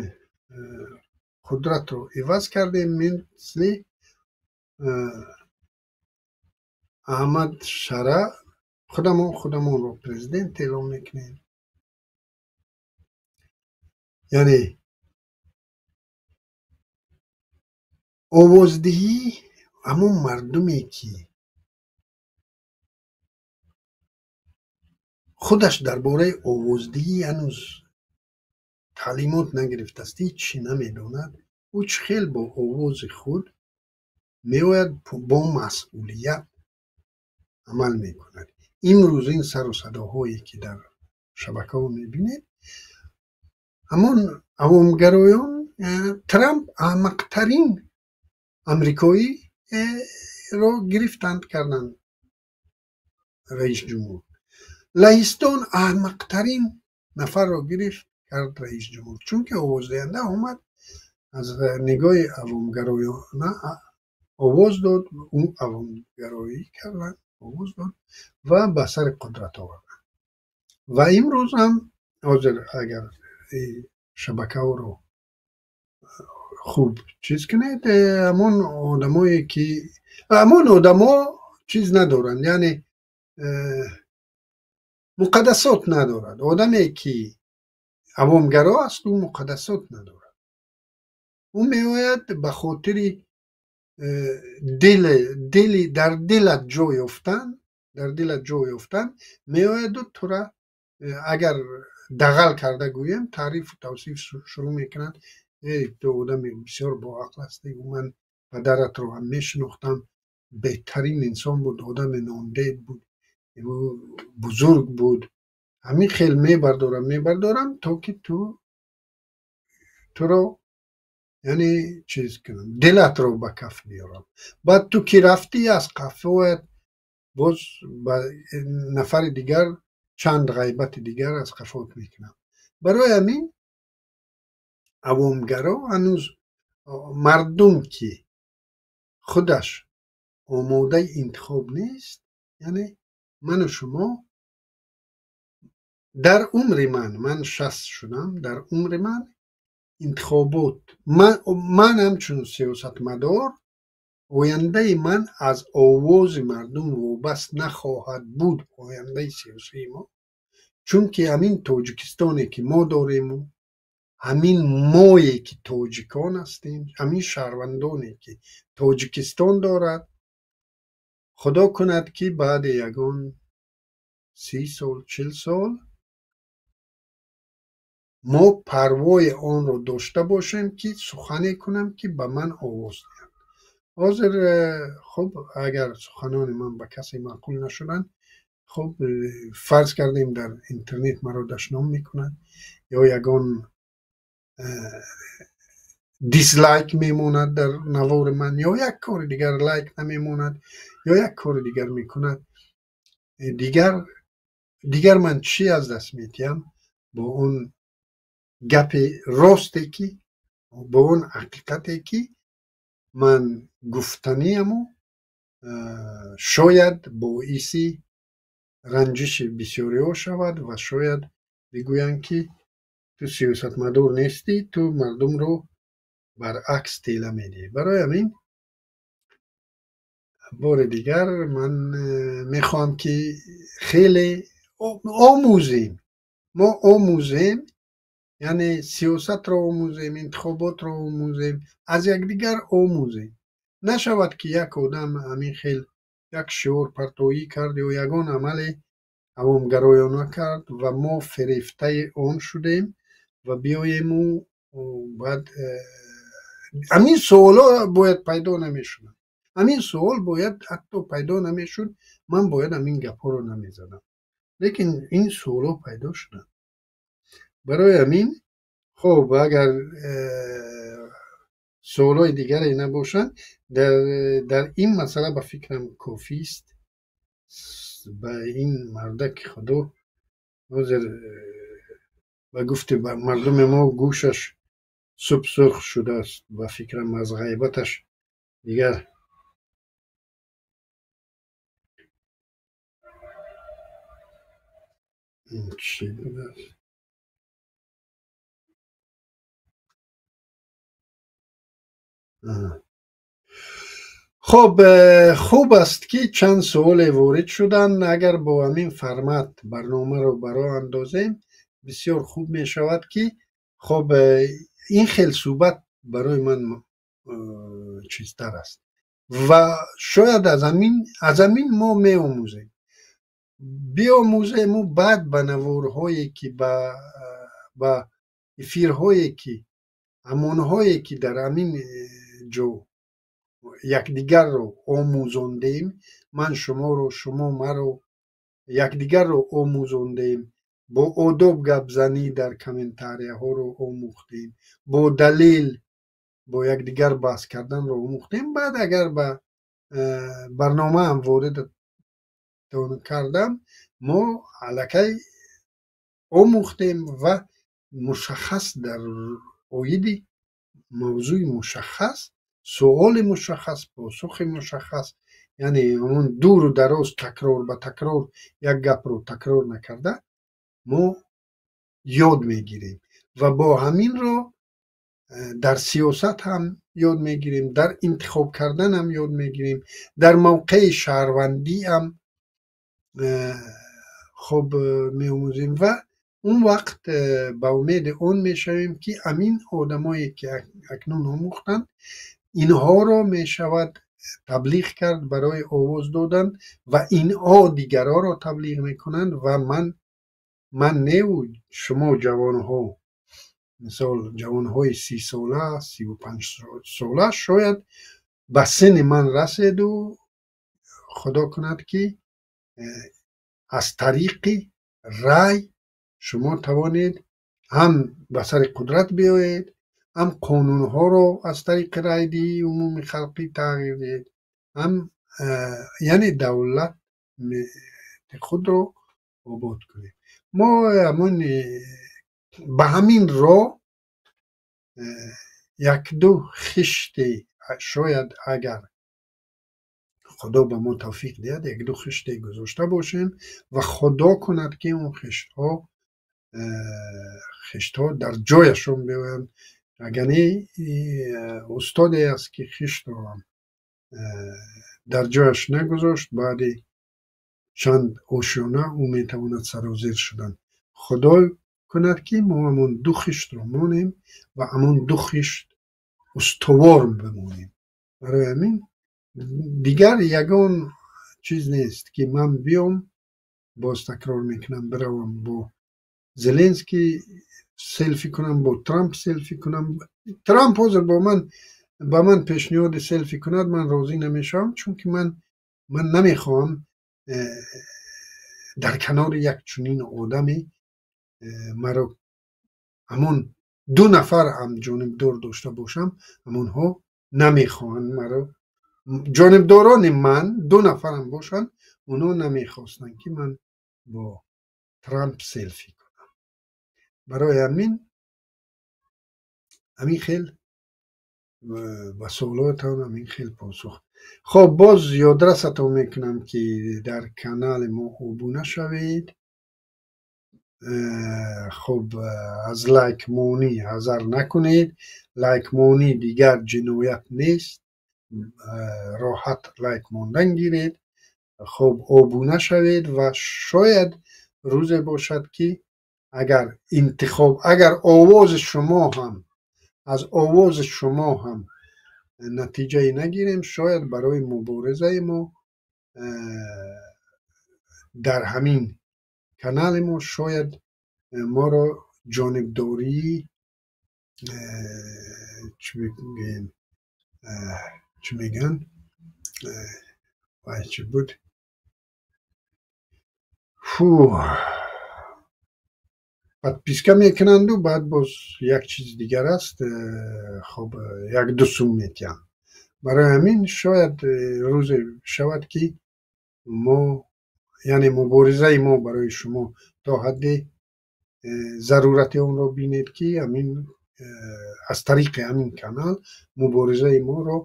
қудратро иваз кардем, мисли Аҳмад Шара худамон худамонро президент эълон мекунем. Яъне овоздиҳӣ ҳамон мардуме ки худаш дар бораи овоздиҳӣ ҳанӯз таълимот нагирифтааст, ҳеҷ намедонад, ӯ чӣ хел бо овози худ меояд, бо масъулият амал мекунад? Имрӯз ин сару садоҳое ки дар шабакаҳо мебинед, ҳамон авомгароён Трамп аҳмақтарин амрикоӣ ро гирифтанд, карданд раис ҷумҳур. Лаҳистон аҳмақтарин нафарро гирифт, кард раис ҷумҳур, чунки овоздиҳанда омад аз нигоҳи авомгароёна овоз дод, ӯ авомгароӣ карданд, овоз дод ва ба сари қудрат оварданд. Ва имрӯз ҳам ҳозир агар шабакаҳоро хуб чиз кунед, ҳамон одамое ки ҳамон одамо чиз надоранд, яъне муқаддасот надорад. Одаме ки авомгаро аст, ӯ муқаддасот надорад. Ӯ меояд ба хотири дили дар дилат ҷой ёфтан, дар дилат ҷой ёфтан меояду тура, агар дағал карда гӯем, таърифу тавсиф шурӯъ мекунад. Ту одами бисёр боақл ҳастӣ, ман падаратро ҳам мешинохтам, беҳтарин инсон буд, одами нондед буд, ӯ бузург буд. Ҳамин хел мебардорам, мебардорам, то ки туро яъне чиз кунам, дилатро ба каф биёрам. Баъд ту ки рафтӣ, аз қафоят боз ба нафари дигар чанд ғайбати дигар аз қафот мекунам. Барои ҳамин авомгаро ҳанӯз мардум ки худаш омодаи интихоб нест, яъне ману шумо дар умри ман 60 шудам, дар умри ман интихобот, ман ҳамчун сиёсатмадор, ояндаи ман аз овози мардум вобаст нахоҳад буд, ояндаи сиёсии мо. Чунки ҳамин Тоҷикистоне ки мо дорему, ҳамин мое ки тоҷикон ҳастем, ҳамин шаҳрвандоне ки Тоҷикистон дорад, худо кунад ки баъди ягон 30 сол, 40 сол мо парвои онро дошта бошем ки сухане кунам ки ба ман овоз диҳанд. Ҳозир хуб, агар суханони ман ба касе маъқул нашуданд, хуб, фарз кардем дар интернет маро дашном мекунад ё ягон дислайк мемонад дар навори ман, ё як кори дигар лайк намемонад, ё як кори дигар мекунад. Дигар ман чӣ аз даст медиҳам бо он гапи росте ки, бо он ҳақиқате ки ман гуфтаниаму шояд боиси ранҷиши бисёриҳо шавад ва шояд бигӯянд ки ту сиёсатмадор нестӣ, ту мардумро баръакс тела медиҳӣ. Барои ҳамин бори дигар ман мехоҳам ки хеле омӯзем, мо омӯзем, яъне сиёсатро омӯзем, интихоботро омӯзем, аз якдигар омӯзем. Нашавад ки як одам ҳамин хел як шиорпартоӣ кард ё ягон амале авомгароёна кард ва мо фирефтаи он шудем ва биёему баъд ҳамин суолҳо бояд пайдо намешуданд. Ҳамин суол бояд ҳатто пайдо намешуд, ман бояд ҳамин гапҳоро намезадам. Лекин ин суолҳо пайдо шуданд. Барои ҳамин хуб, агар суолҳои дигаре набошанд, дар ин масъала ба фикрам кофист. Ба ин мардаки худо ҳозир ба гуфти мардуми мо гӯшаш суб сурх шудааст, ба фикрам аз ғайбаташ дигар чӣ будааст. Хуб, хуб аст ки чанд суоле ворид шуданд. Агар бо ҳамин формат барномаро ба роҳ андозем, бисёр хуб мешавад ки хуб, ин хел суҳбат барои ман чизтар аст ва шояд аз ҳамин мо меомӯзем. Биомӯзему баъд ба наворҳое ки ба эфирҳое ки ҳамонҳое ки дар ҳамин ҷо якдигарро омӯзондем, ман шуморо, шумо маро, якдигарро омӯзондем, Бо одоб гапзанӣ дар комментарияҳоро омӯхтем, бо далел бо якдигар баҳс карданро омӯхтем. Баъд агар ба барномаам воридтон кардам, мо аллакай омӯхтем ва мушаххас дар оиди мавзӯи мушаххас, суоли мушаххас, посухи мушаххас, яъне ҳамон дуру дароз, такрор ба такрор як гапро такрор накарда, мо ёд мегирем ва бо ҳаминро дар сиёсат ҳам ёд мегирем, дар интихоб кардан ҳам ёд мегирем, дар мавқеи шаҳрвандӣ ҳам хуб меомӯзем. Ва он вақт ба умеди он мешавем, ки ҳамин одамое ки акнун омӯхтанд, инҳоро мешавад таблиғ кард барои овоз додан ва инҳо дигарҳоро таблиғ мекунанд. Ва ман неву шумо ҷавонҳо, мисол, ҷавонҳои 30сола, 35сола, шояд ба синни ман раседу, худо кунад, ки аз тариқи рай шумо тавонед ҳам ба сари қудрат биёед, ҳам қонунҳоро аз тариқи райдиҳии умуми халқӣ тағйир диҳед, ҳам яъне давлат худро обод кунед. Мо ҳамон ба ҳамин роҳ якду хиште, шояд, агар худо ба мо тавфиқ диҳад, якду хиште гузошта бошем ва худо кунад, ки он хиштҳо дар ҷояшон биоянд. Агар не, устоде аст, ки хиштро ҳам дар ҷояш нагузошт, баъди чанд ошёна ӯ метавонад сарозер шудан. Худо кунад, ки мо ҳамон ду хиштро монем ва ҳамон ду хишт устувор бимонем. Барои ҳамин дигар ягон чиз нест, ки ман биём, боз такрор мекунам, биравам бо Зеленский селфи кунам, бо Трамп селфи кунам. Трамп ҳозир бо ман ба ман пешниҳоди селфи кунад, ман розӣ намешавам, чунки ман намехоҳам дар канори як чунин одаме маро ҳамон ду нафар ҳам ҷонибдор дошта бошам. Ҳамонҳо намехоҳанд маро. Ҷонибдорони ман ду нафарам бошанд, онҳо намехостанд, ки ман бо Трамп селфи кунам. Барои ҳамин хел ба суолотон ҳамин хел посух. Хоб, боз ёдрасатон мекунам, ки дар канали мо обуна шавед. Хуб, аз лайкмонӣ ҳазар накунед. Лайкмонӣ дигар ҷиноят нест, роҳат лайк мондан гиред. Хуб, обуна шавед ва шояд рӯзе бошад, ки агар интихоб, агар овози шумо ҳам, аз овози шумо ҳам натиҷае нагирем, шояд барои муборизаи мо дар ҳамин канали мо шояд моро ҷонибдории, чӣ бигӯем, чӣ мегӯянд, вай, чӣ буд, фу, подписка мекунанду, баъд боз як чиз дигар аст, хоб, як ду сум метиҳанд. Барои ҳамин шояд рӯзе шавад, ки мо, яъне муборизаи мо барои шумо то ҳадде зарурати онро бинед, ки ҳамин аз тариқи ҳамин канал муборизаи моро,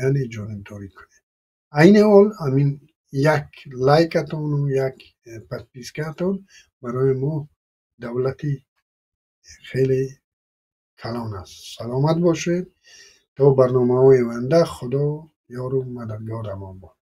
яъне, ҷонибдорӣ кунед. Айни ҳол ҳамин як лайкатону як подпискаатон барои мо давлати хеле калон аст. Саломат бошед то барномаҳои оянда. Худо ёру мададгорамон бод.